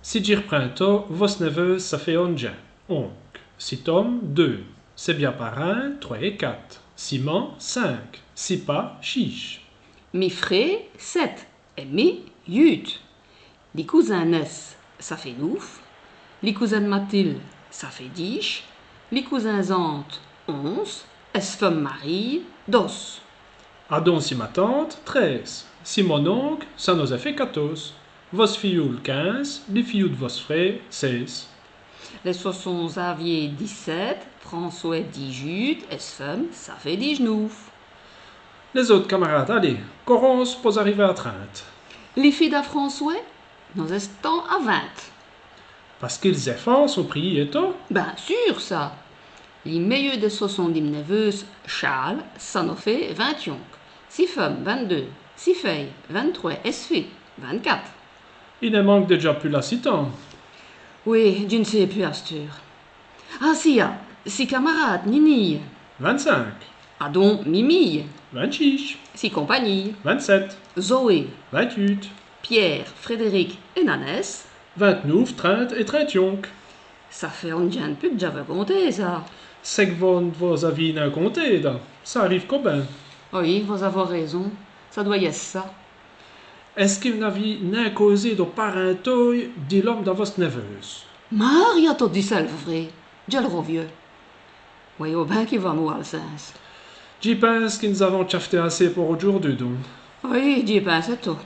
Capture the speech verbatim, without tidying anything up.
Si dji r'prind tot, vosse nèveûse, ça faît onk djins. Onk. Si tome, deûs. Sès bias-parints, trwès èt quate. Si man, cinq. Si pa, chîj. Mi fré, sèt. Èt mi, yût. Li cousin Nès, ça faît noûf. Li cousène Matile, ça faît dîj. Li cousin Zante, onze. Èt s' feume Marîye, doze. Adon si ma tante, trêze. Si mon onk, ça nos-è faît catôze. Vosse fiyoû, quinze. Li fiyoû d' vosse fré, sêze. Lès soçons: Zavier, dîj-sèt. Françwès, dîj-yût. Èt s' feume, ça faît dîj-noûf. Lès-ôtes camarâdes, alez, corans po-z-ariver a trinte. Li fî da Françwès, nos-èstans a vint. Pace qui lès-èfants sont priyîs ètou ? Bin sûr ça. Li mèyeû dès soçons di m' nèveûse, Châle, ça nos faît vint-y-onk. Si feume, vint-deûs. Si fèye, vint-trwès. Èt s' fî, vint-quate. I n' manque dèdja pus là si tant. Oyi, dji n' sé pus asteûre. Ah, si-a, si camarâde, Ninîye. Vint-cinq. Adon Mimîye. Vint-chîj. Si compagnîye. Vint-sèt. Zoé. Vint-yût. Piêre, Frédéric èt Nanès. Vint-noûf, trinte èt trinte-y-onk. Ça faît onk djins d' pus qu' dj'aveu conté, ça. C'èst qu' vos, vos n'avîz nin conté, da. Ça arive co bin. Oyi, vos-avoz réson. Ça dwèt yèsse ça. Èst-ce qui vos n'avîz nin causé do parintoye di l'ome da vosse nèveûse ? Maria, tot dî-st-èl vré ? Dji l' rovieû. Vèyoz bin qu'i va mau al sins. Dji pinse qui nos-avans tchafeté assez po audjoûrdu, don. Oyi, dji pinse ètou.